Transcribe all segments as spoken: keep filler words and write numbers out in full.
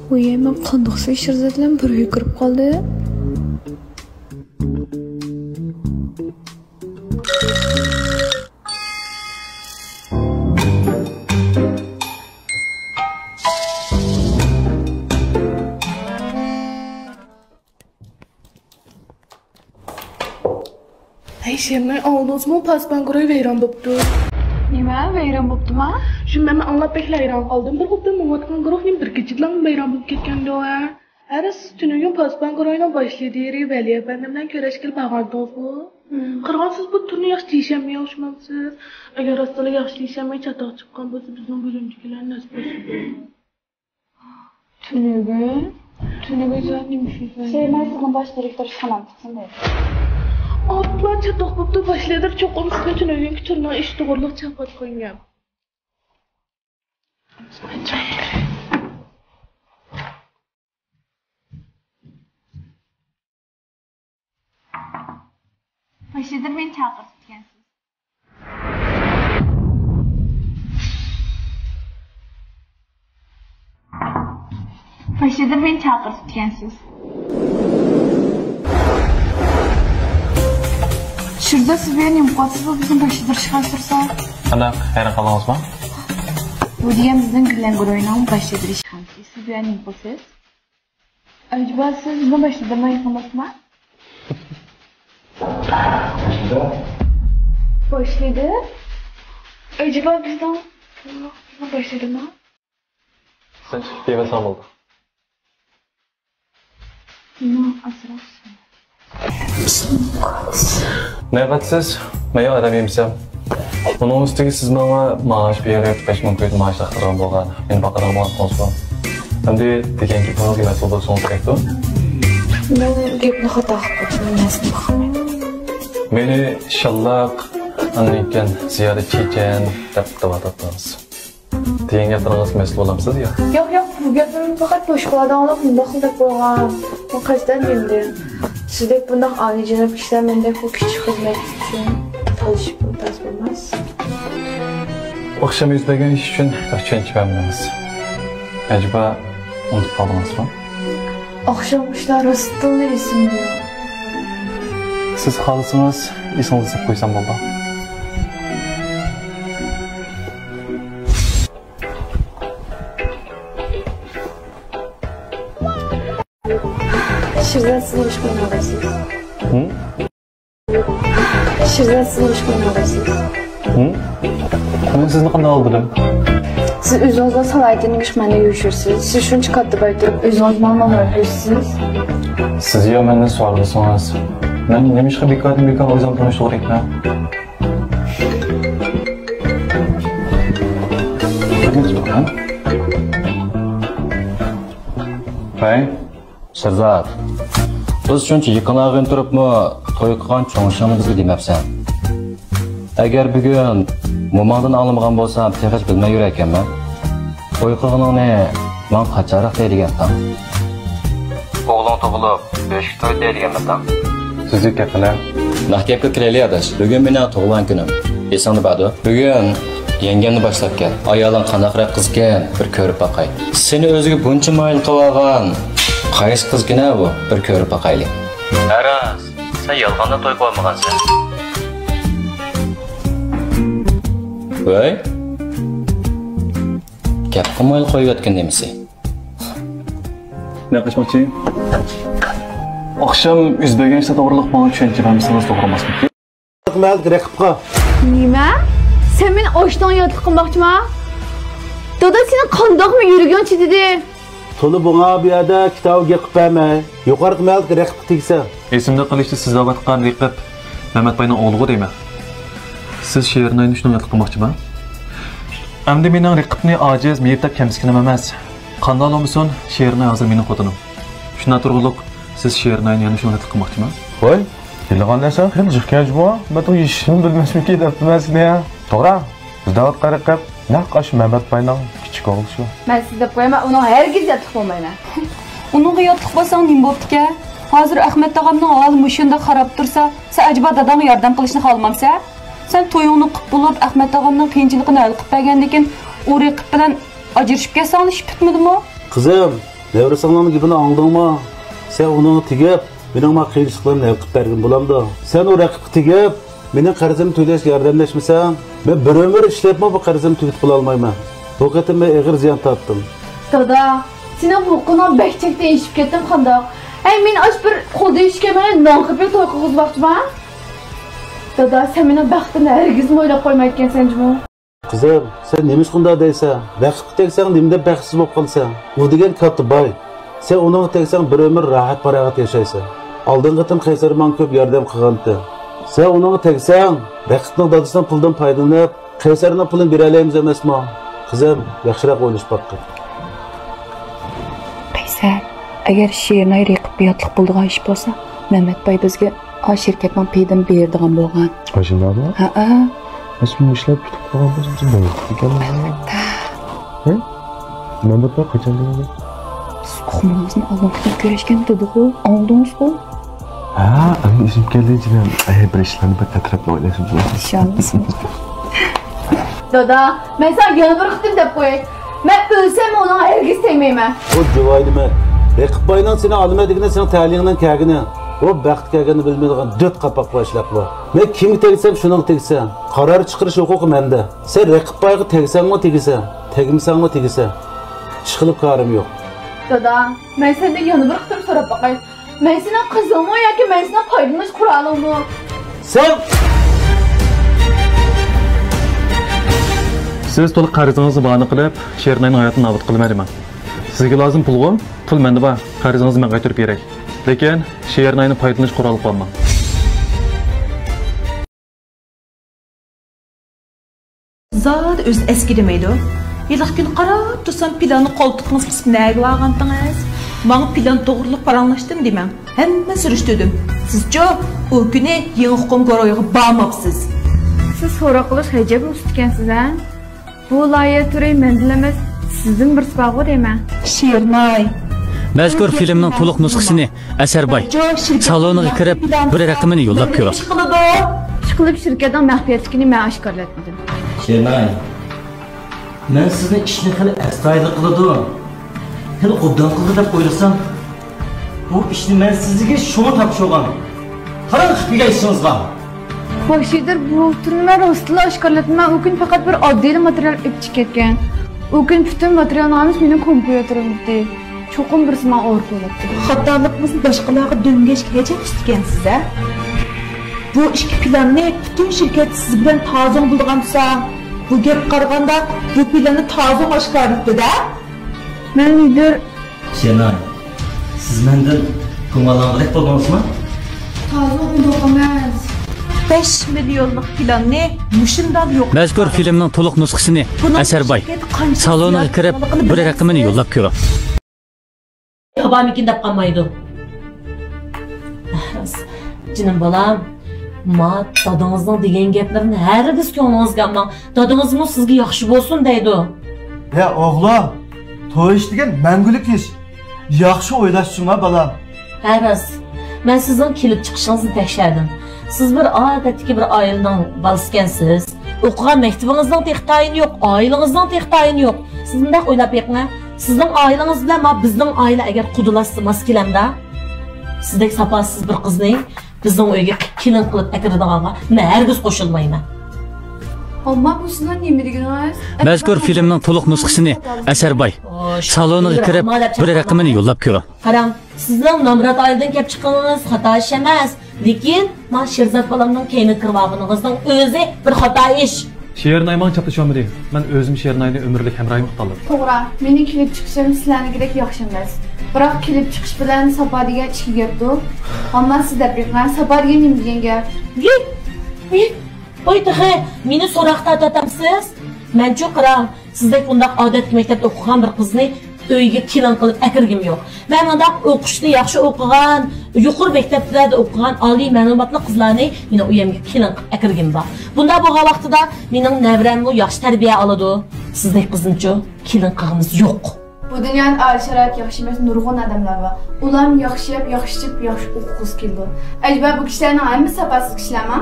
ۋوي، مەن قانداق سىز شىرزات بىلەن بىرگە كىرىپ قالدىم؟ ھەي، شېرىناي، ئاڭلىدىڭىزمۇ؟ پاسىبان گۇرۇھى ۋەيران بوپتۇ. نېمە، ۋەيران بوپتۇما؟ شۇ، مەن ئاڭلاپ بەكلا ھەيران قالدىم. بىر قوپتىن مېڭىۋاتقان گۇرۇھ نېمە بىر كېچىدىلا ۋەيران بولۇپ كەتكەندۇ، ھە؟ ھەرە، سىز تۈنۈگۈن پاسىبان گۇرۇھىنىڭ باش لىدىرى ۋەلى ئەپەندى بىلەن كۆرۈشكىلى بارغانتىڭىزغۇ؟ مم. قارىغان، سىز بۇ تۈرنى ياخشى دېيىشەلمەي ئوخشىمامسىز؟ ئەگەر راستتىنلا ياخشى دېيىشەلمەي چاتاق چىققان بولسا، بىزنىڭ بۆلۈمدىكىلەر نەس بولسىدۇ. تۈنۈگۈن؟ تۈنۈگۈن سائەت نېمە ئىش بىلەن؟ شېرىناي، سىزنىڭ باش دىرېكتور ئىشخانام چىقسۇن دەيدۇ. ئاپلا چاتاق بوپتۇ، باش لىدىر چوقۇم سىزنى تۈنۈگۈنكى تۈرنىڭ ئىشى توغرىلىق چاقىرىدىغان گەپ. باش لىدىر مېنى چاقىرىپتىكەنسىز. باش لىدىر مېنى چاقىرىپتىكەنسىز. شىرزات، سىز بۇ يەردە نېمە قىلىۋاتىسىز؟ بۇ بىزنىڭ باش لىدىر ئىشخانىسى تۇرسا. قانداق، ھەيران قالدىڭىزمۇ؟ بۇ دېگەن بىزنىڭ گۈللەن گۇرۇھىنىڭ باش لىدىر ئىشخانىسى. سىز بۇ يەردە نېمە قىلىسىز؟ ئەجەبا، سىز بىزنىڭ باش لىدىرنى يېقىنلاشما؟ باش لىدىر؟ ئەجەبا، بىزنىڭ، بىزنىڭ باش لىدىرما؟ سەن چىقىپ كېتىۋەرسەڭ بولدى. مېنىڭ ئاسراش. نەقەتسىز، مەن يا ئادەم يېمىسەم. ئۇنىڭ ئۈستىگە سىز ماڭا مائاش بېرىپ، بەش مىڭ كويدىن مائاش تارقىتىدىغان بولغان، مېنى باقىدىغان بولغان تۇرسىڭىز. ئەمدى دېگەن گېپىڭىزگە مەسئۇل بولۇشىڭىز كېرەكتۇ. مەن گەپنى خاتا قىلىپ قوپتۇم، مەن نەرسىنى باقمايمەن. مېنى شاللاق، ئاندىن كېيىن زىيادە چېچەن دەپ دەۋاتاتتىڭىز. دېگەن گەپلىرىڭىزگە مەسئۇل بولامسىز يا؟ ياق، ياق، بۇ گەپلىرىمنى پەقەت بوشقا داڭلاپ مۇنداق خىل دەپ قويغان. مەن قەستەن دېمىدىم. سىزدەك بۇنداق ئالىيجاناب كىشىلەر مەندەك بۇ كىچىك خىزمەت ئۈچۈن تالىشىپ ئولتۇرسا بولماس. ئاخشام يۈز بەرگەن ئىش ئۈچۈن بەك چۈشەنچە بەرمىدىڭىز. ئەجەبا ئۇنتۇپ قالدىڭىزمۇ؟ ئاخشامقى ئىشلار راستتىنلا ئېسىمدە يوق. سىز خالىسىڭىز، ئېسىڭىزگە سېلىپ قويسام بولىدۇ. شىرزات، سىز نېمىشقا ئۇنىمايسىز؟ ھىم؟ شىرزات، سىز نېمىشقا ئۇنىمايسىز؟ ھىم؟ مەن سىزنى قانداق ئالدىدىم؟ سىز ئۆزىڭىزنىڭ سالاھىيىتىنى نېمىشقا مەندىن يوشۇرىسىز؟ سىز شۇنچە كاتتا باي تۇرۇپ، ئۆزىڭىزنىڭ نومۇرىنى قويۇسىز. سىز يا مەندىن سوئال قىلسىڭىز، مەن نېمىشقا بىكاردىن بىكار ئۆزۈمنى تونۇشتۇرۇپ كېتىمەن؟ ھەي، شىرزات، بىز شۇنچە يېقىن ئاغىنە تۇرۇپمۇ توي قىلغان چوڭ ئىشىڭنى بىزگە دېمەپسەن. ئەگەر بۈگۈن موماڭدىن ئاڭلىمىغان بولسام، تېخىچە بىلمەي يۈرەركەنمەن. توي قىلغىنىڭنى ماڭا قاچانراق دەيدىكەنتىڭ؟ ئوغلۇڭ تۇغۇلۇپ، بۆشۈك توي دەيدىكەنمىتىڭ؟ سىزگە گەپ قىلە. نەق گەپكە كىرەيلى ئاداش، بۈگۈن مېنىڭ تۇغۇلغان كۈنۈم. ئېسىڭدە باردۇ؟ بۈگۈن يەڭگەمنى باشلاپ كەل. ئايالىڭ قانداقراق قىزكەن، بىر كۆرۈپ باقاي. سېنى ئۆزىگە بۇنچە مايىل قىلىۋالغان قايسى قىزكىن ھە بۇ؟ بىر كۆرۈپ باقايلى. ھە راست، سەن يالغاندىن توي قىلالمىغانسەن. ۋەي، گەپ قىلمايلا قويۇۋەتكىن نېمىسى؟ نەق ئېچماقچى. ئاخشام يۈز بەرگەن ئىشلار توغرىلىق ماڭا چۈشەنچە بەرمىسىڭىز توغرا بولماسمىكىن؟ مەلىك رەقىبقا. نېمە؟ سەن مېنى ئاشتىڭ ياتلىق قىلماقچىما؟ دادا، سېنىڭ قانداقمۇ يۈرىكىڭ چىدىدى؟ تولا بوڭا بۇ يەردە كىتابى گەپ قىلىپ بەرمەي. يۇقىرىقى مەلىك رەقىبقا تېگىسە. ئېسىمدە قىلىشتا سىز دەۋاتقان رەقىب مەمەت باينىڭ ئوغلىغۇ دەيمەن. سىز شېرىناينى شۇنىڭ ياتلىق قىلماقچىما؟ ئەمدى مېنىڭ رەقىبنى ئاجىز، مېيىپ دەپ كەمسىتكىنىم ئەمەس. قانداقلا بولمىسۇن، شېرىناي ھازىر مېنىڭ خوتۇنۇم. شۇنداق تۇرغۇلۇق، سىز شېرىناينى يەنە شۇنىڭ ياتلىق قىلماقچىما؟ ۋاي، يىلىغان دەرسەن خېلى جىق كەنجى بۇ. مەن تۇڭ يېشىشىمنى بىلمەسمىكى دەپتۇ مەن سېنى. توغرا، بىز دەۋاتقان رەقىب نەق ئاشۇ مەمەت باينىڭ كىچىك ئوغلى شۇ. مەن سىز دەپ قويايمەن، ئۇنىڭغا ھەرگىز ياتلىق بولمايمەن. ئۇنىڭغا ياتلىق بولساڭ نېمە بوپتىكەن؟ ھازىر ئەخمەت تاغامنىڭ ھالى مۇشۇنداق خاراب تۇرسا، سەن ئەجەبا داداڭغا ياردەم قىلىشنى خالىمامسەن؟ سەن تويۇڭنى قىپ بولۇپ، ئەخمەت تاغامنىڭ قىيىنچىلىقىنى ھەل قىپ بەرگەندىن كېيىن، ئۇ رەقىب بىلەن ئاجرىشىپ كەتسەڭلار ئىش پۈتمىدىمۇ؟ قىزىم، نەۋرىسىڭلارنىڭ گېپىنى ئاڭلىدىڭمۇ؟ سەن ئۇنىڭغا تېگىپ، مېنىڭ ما قىيىنچىلىقلىرىمنى ھەل قىلىپ بەرگىلى بولامدۇ؟ سەن ئۇ رەقىبكە تېگىپ، مېنىڭ قەرزىمنى تۆلەشكە ياردەملەشمىسەڭ، مەن بىر ئۆمۈر ئىشلەپمۇ بۇ قەرزىمنى تۈگىتىپ بولالمايمەن. بۇ قېتىم مەن ئېغىر زىيان تارتتىم. دادا، سېنىڭ ھوقۇقۇڭ بەك چەكتىن ئېشىپ كەتتىم قانداق؟ ھەي، مېنى ئاشۇ بىر قولدا ئېشىپ كەلمەي نان قېپىپ توي قىلغۇزماقچىما؟ دادا، سەن مېنىڭ بەختىمنى ھەرگىزمۇ ئويلاپ قويمايدىكەنسەن جۇمۇ. قىزىم، سەن نېمىشقا ئۇنداق دەيسەن؟ رەقىبكە تەگسەڭ نېمە دەپ بەختسىز بولۇپ قالىسەن؟ ئۇ دېگەن كاتتا باي. سەن ئۇنىڭغا تەگسەڭ بىر ئۆمۈر راھەت-پاراغەت ياشايسەن. ئالدىنقى قېتىم قەيسەر ماڭا كۆپ ياردەم قىلغانتى. سەن ئۇنىڭغا تەگسەڭ، رەقىبنىڭ دادىسىنىڭ پۇلىدىن پايدىلىنىپ، قەيسەرنىڭ پۇلىنى بېرەلەيمىز ئەمەسمۇ؟ قىزىم، ياخشىراق ئويلىشىپ باققىن. قەيسەر، ئەگەر شېرىناي رەقىبكە ياتلىق بولىدىغان ئىش بولسا، مەمەت باي بىزگە ئا شىركەتنىڭ پېيىدىن بېرىدىغان بولغان. ئاشۇنداقمۇ؟ ھەئە. ئەسلى بۇ ئىشلار پۈتۈپ قالغان بولسا بىز بولاتتىكەنمىز. ئەلۋەتتە. ھە؟ مەمەت باي قاچان كېلىدۇ؟ سىز ئۇقمىدىڭىزمۇ؟ ئالدىنقى قېتىم كۆرۈشكەندە دېدىغۇ، ئاڭلىدىڭىزغۇ؟ ھە، ئەمدى ئېسىمگە كەلدى جېنىم. ئەي، بىر ئىشلارنى بىر ئەتراپلىق ئويلاشىمىز لازىم. ئىنشاللا. دادا، مەن ساڭا يەنە بىر قېتىم دەپ قوياي. مەن ئۆلسەممۇ ئۇنىڭغا ھەرگىز تەگمەيمەن. ئۇ جۇۋايدىمەن. رەقىب باينىڭ سېنى ئالىمەن دېگىنى سېنىڭ تەلىيىڭنىڭ كەلگىنى. ئۇ بەخت كەلگەننى بىلمەيدىغان دۆت قاپاق باشلىق بۇ. مەن كىمگە تەگسەم شۇنىڭغا تېگىسەن. قارار چىقىرىش ھوقۇقى مەندە. سەن رەقىب بايغا تەگسەڭمۇ تېگىسەن، تەگمىسەڭمۇ تېگىسەن. ئىشقىلىپ كارىم يوق. دادا، مەن سەندىن يەنە بىر قېتىم سوراپ باقاي. مەن سېنىڭ قىزىڭمۇ ياكى مەن سېنىڭ پايدىلىنىش قورالىڭمۇ؟ سەن! سىز تولا قەرزىڭىزنى باھانە قىلىپ، شېرىناينىڭ ھاياتىنى نابۇت قىلىۋەرمەڭ. سىزگە لازىم پۇلغۇ؟ پۇل مەندە بار. قەرزىڭىزنى مەن قايتۇرۇپ بېرەي. لېكىن شېرىناينى پايدىلىنىش قورالى قىلىۋالماڭ. زادى ئۆزىنى ئەسكىدىمەيدۇ. ھېلىقى كۈنى قاراپ تۇرسام، پىلاننى قولتۇقىڭىزغا قىسىپ نەگە بارغانتىڭىز؟ ماڭا پىلان توغرىلىق پاراڭلاشتىم دېمەڭ. ھەممە سۈرۈشتۈردۈم. سىزچۇ، ئۇ كۈنى يېڭى ئۇقۇم گۇرۇھىغا بارماپسىز. سىز سوراق قىلىش غەجەپ ئۇستىكەنسىز ھە؟ بۇ لايىھە تۈرى مەندىلا ئەمەس، سىزدىن بىرسى بارغۇ دەيمەن. شېرىناي. مەزكۇر فىلىمنىڭ تولۇق نۇسخىسىنى ئەسەر باي سالونىغا كىرىپ، بىر رەقىمىنى يوللاپ كۆرۈڭ. ئىشقىلىپ شىركەتنىڭ مەخپىيەتلىكىنى مەن ئاشكارىلاتمىدىم. شېرىناي، مەن سىزنى ئىشنى خېلى ئەستايىدىل قىلىدۇ، خېلى ئوبدان قىلىدۇ دەپ ئويلىسام، بۇ ئىشنى مەن سىزگە شۇڭا تاپشۇرغان. قاراڭ قىلىپ يۈرگەن ئىشىڭىزغا. ۋاھشىيدۇر، بۇ تۈرنى مەن راستلا ئاشكارىلاتمىدىم. ئۇ كۈنى پەقەت بىر ئاددىيلا ماتېرىيال ئېلىپ چىقىپ كەتكەن. ئۇ كۈنى پۈتۈن ماتېرىيالنى ئەمەس، مېنىڭ كومپيۇتېرىمنى ئۇردى. چوقۇم بىرسى ماڭا ئورۇق بولاتتى. خاتالىقىڭىزنى باشقىلارغا دۆڭگەشكە ھەجەپ ئۇستىكەنسىز ھە؟ بۇ ئىككى پىلاننى پۈتۈن شىركەت سىز بىلەن تازىڭ بولىدىغان تۇرسا، بۇ گەپ قارىغاندا بۇ پىلاننى تازىڭ ئاشكارىلىتىدۇ-دە. مەن لىدىر. شېناي، سىز مەندىن گۇمانلانغۇدەك بولدىڭىزمۇ؟ تازىڭ ئۇنداق ئەمەس. بەش مىليونلۇق پىلاننى مۇشۇنداق يوق. مەزكۇر فىلىمنىڭ تولۇق نۇسخىسىنى ئەسەر باي سالونىغا كىرىپ بىر رەقىمىنى يوللاپ كۆرۈڭ. تاپارمىكىن دەپ قالمايدۇ. جېنىم بالام، ما دادىڭىزنىڭ دېگەن گەپلىرىنى ھەرگىز كۆڭلىڭىزگە ئالماڭ. دادىڭىزمۇ سىزگە ياخشى بولسۇن دەيدۇ. ھە ئوغلۇم، توي ئىش دېگەن مەڭگۈلۈك ئىش. ياخشى ئويلاشسىڭا بالام. ھە راست، مەن سىزنىڭ كېلىپ چىقىشىڭىزنى تەكشەردىم. سىز بىر ئادەتتىكى بىر ئائىلىنىڭ بالىسىكەنسىز. ئوقۇغان مەكتىپىڭىزنىڭ تېخى تايىنى يوق، ئائىلىڭىزنىڭ تېخى تايىنى يوق. سىز مۇنداق ئويلاپ بېقىڭە، سىزنىڭ ئائىلىڭىز بىلەن ما بىزنىڭ ئائىلە ئەگەر قۇدىلاشسا ماس كېلەمدا؟ سىزدەك ساپاسىز بىر قىزنى بىزنىڭ ئۆيگە كېلىن قىلىپ ئەكىرىدىغانغا مەن ھەرگىز قوشۇلمايمەن. ئەمما بۇ سىزنىڭ نېمە دېگىنىڭىز؟ مەزكۇر فىلىمنىڭ تولۇق نۇسخىسىنى ئەسەر باي سالونىغا كىرىپ بىر رەقىمىنى يوللاپ كۆرۈڭ. قاراڭ، سىزنىڭ نامرات ئائىلىدىن كېلىپ چىققىنىڭىز خاتا ئىش ئەمەس. لېكىن، ما شىرزات بالامنىڭ كەينىگە كىرىۋالغىنىڭىزنىڭ ئۆزى بىر خاتا ئىش. شېرىناي ماڭا چاپلىشالمىدى. مەن ئۆزۈم شېرىناينى ئۆمۈرلۈك ھەمراھىم قىلدىم. توغرا، مېنىڭ كېلىپ چىقىشىم سىلەرنىڭكىدەك ياخشى ئەمەس. بىراق كېلىپ چىقىش بىلەن ساپا دېگەن ئىككى گەپتۇ. ئەمما سىز دەپ بېقىڭ، ساپا دېگەن نېمە دېگەن گەپ؟ ۋىي، ۋىي، ۋوي تېخى مېنى سوراققا تارتامسىز؟ مەنچۇ قاراڭ، سىزدەك ئۇنداق ئادەتتىكى مەكتەپتە ئوقۇغان بىر قىزنى ئۆيگە كېلىن قىلىپ ئەكىرگۈم يوق. مەن مۇنداق ئوقۇشنى ياخشى ئوقۇغان، يۇقىرى مەكتەپلەردە ئوقۇغان ئالىي مەلۇماتلىق قىزلارنى مېنىڭ ئۆيۈمگە كېلىن قىلىپ ئەكىرگىنىم بار. بۇنداق بولغان ۋاقتىدا مېنىڭ نەۋرەممۇ ياخشى تەربىيە ئالىدۇ. سىزدەك قىزنىچۇ كېلىن قىلغۇمىز يوق. بۇ دۇنيادا ئائىلە شارائىتى ياخشى ئەمەس نۇرغۇن ئادەملەر بار. ئۇلارمۇ ياخشى يەپ، ياخشى ئىچىپ، ياخشى ئوقۇغۇسى كېلىدۇ. ئەجەبا بۇ كىشىلەرنىڭ ھەممىسى ساپاسىز كىشىلەرمۇ؟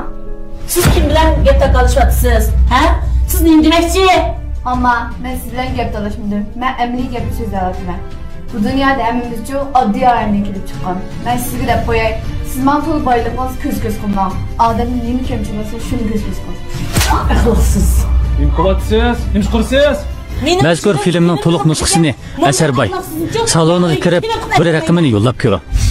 سىز كىم بىلەن گەپ تاكاللىشىۋاتىسىز؟ ھە؟ سىز نېمە دېمەكچى؟ ئامما، مەن سىز بىلەن گەپ تالاشمىدىم. مەن ئەمەلىي گەپنى سۆزلەۋاتىمەن. بۇ دۇنيادا ھەممىمىزچۇ ئاددىي ئائىلىدىن كېلىپ چىققان. مەن سىزگە دەپ قوياي، سىز ماڭا تولا بايلىقىڭىزنى كۆز-كۆز قىلماڭ. ئادەمدە نېمە كەمچىل بولسا، شۇنى كۆز-كۆز قىلىڭ. ئەخلاقسىز. نېمە قىلىۋاتىسىز؟ نېمە قىلىسىز؟ مەزكۇر فىلىمنىڭ تولۇق نۇسخىسىنى ئەسەر باي سالونىغا كىرىپ، بىر رەقىمىنى يوللاپ كۆرۈڭ.